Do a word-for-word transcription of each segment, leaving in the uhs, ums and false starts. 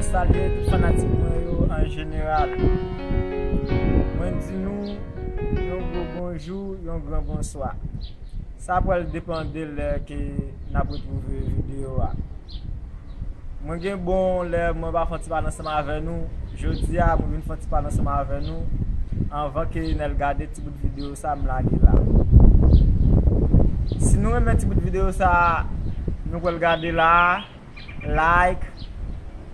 Salye tout fanatik mwen yo an jeneral. Mwen di nou yon gwo bonjou, yon gran bonswa. Sa pral depann de lè ke n ap retwouve videyo a. Mwen gen bon lè mwen pa fè yon ti pale ansanm avè nou. Jodi a, mwen vin fè yon ti pale ansanm avè nou anvan ke n al gade ti bout videyo sa m lage la. Si nou renmen ti bout videyo sa nou pral gade la a, like,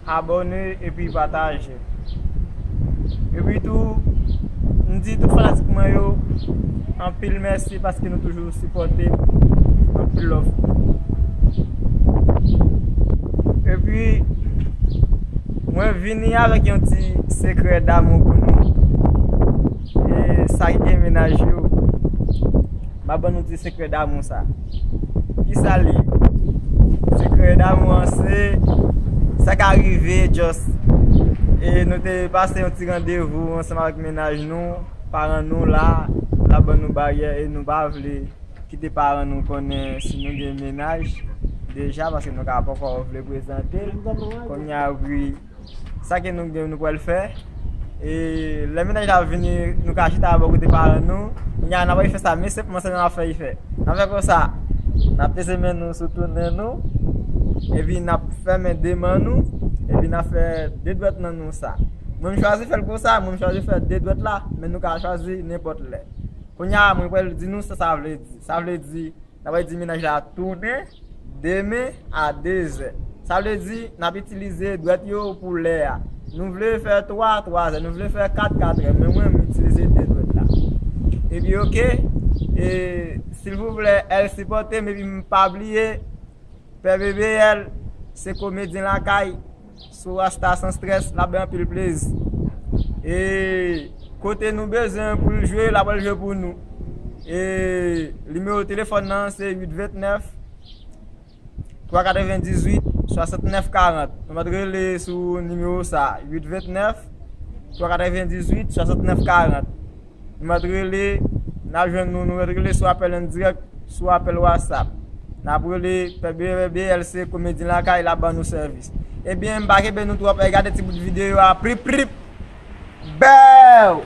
abòne epi pataje. Epi tou, m di tout fanatik mwen yo anpil mèsi paske nou toujou sipòte m. Anpil love pou nou. Epi, mwen vini avèk yon ti sekrè damou pou nou. E sa ki gen mennaj yo. M ap ban nou ti sekrè damou sa. Kisa l ye? Sekrè damou an se sa ka rive, just. E nou te pase yon ti randevou ansanm avèk mennaj nou, paran nou la, l ap ban nou baryè e nou pa vle kite paran nou konnen si nou gen mennaj deja, paske nou ka poko vle prezante l. Kounye a, wi, sa ke nou gen, nou pral fè. E lè mennaj la vini, nou ka chita bò kote paran nou. Kounye a, n ap fè sa, men senpman sa n ap fè, fè. N ap fè konsa. N ap peze men nou sou tounen nou. Epi n ap fèmen de men nou. Epi n ap fè de dwèt nan nou sa. Mwen, m chwazi fè l konsa, mwen, m chwazi fè de dwèt la, men nou ka chwazi nenpòt lè. Kounye a, mwen pral di nou sa sa vle di. Sa vle di, n ap di mennaj la tounen demen a dezè. Sa vle di, n ap itilize dwèt yo pou lè a. Nou vle fè twa, twa zè. Nou vle fè kat, kat è. Men mwen, m itilize de dwèt la. Epi, oke, e, silvouplè, èl sipòte m, epi m pa bliye, Pè B B L, se komedyen lakay, sou Rasta San Strès, l ap bay anpil plezi. E kote nou bezwen pou l jwe, l ap al jwe pou nou. E nimewo telefòn nan se uit vennèf, twa katrevendizuit, swasantnèf karant. Nou mèt rele sou nimewo sa, uit vennèf, twa katrevendizuit, swasantnèf karant. Nou mèt rele, n ap jwenn nou, nou mèt rele sou apèl an dirèk, sou apèl WhatsApp. N ap rele Pè B B L C Komedyen Lakay, l ap ban nou sèvis. Ebyen, m pa kenbe nou twòp, al gade ti bout videyo a, prip, prip, bèw!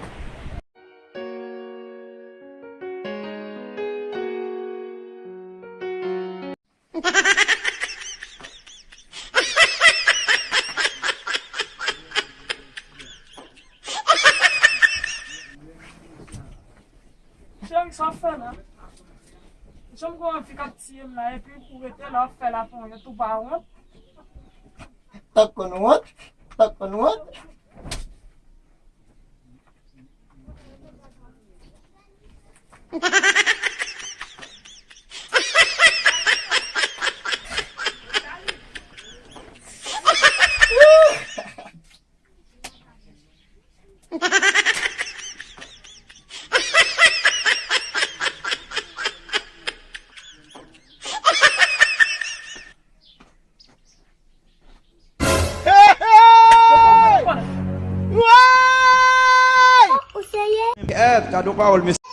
Cheri, sa w ap fè la? Janm gen anvi k ap tiye m la, epi ou rete la, w ap fè laponyèt, ou pa wont? Tank konn wont, tank konn wont. Hey! Hey! Ou serye? Èd, gade yon pawòl, mesye.